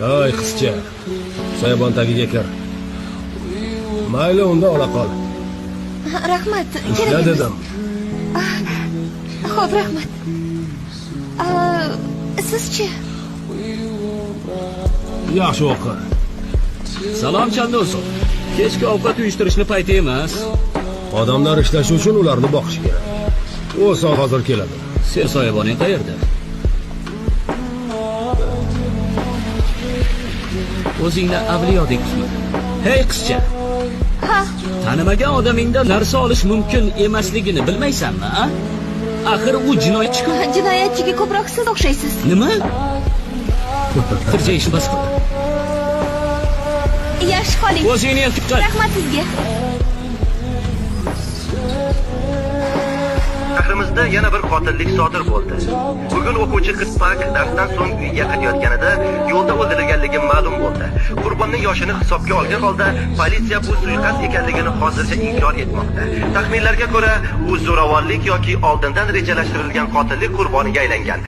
Ay qizcha, soyabon tagiga kir. Mayli, unda ola qol. Rahmat, kerak Ushla emas. dedim. Xo'p, rahmat. Sizchi? Yaxshi o'qi. Salom Chandosov. Kechki ovqat uyushtirishni payti emas. Odamlar ishlashi uchun ularni boqish kerak. O'son hozir keladi. Sen soyaboning qayerda? O'zingni avliyodek tutma. Hey qizcha, Ha, tanimagan odamingdan narsa olish mumkin emasligini bilmaysanmi, a? Axir u jinoyatchi-ku. Jinoyatchiga ko'proq siz o'xshaysiz. Nima? Tirjayishni bas qil. Yaxshi qoling. O'zingni ehtiyot qil. Rahmat sizga. Shahrimizda yana bir qotillik sodir bo'ldi. Bugun o'quvchi qiz Pak darsdan so'ng uyga qaytayotganida yo'lda o'ldirilganligi ma'lum bo'ldi. Qurbonning yoshini hisobga olgan holda politsiya bu suiqasd ekanligini hozircha inkor etmoqda. Taxminlarga ko'ra, u zo'ravonlik yoki oldindan rejalashtirilgan qotillik qurboniga aylangan.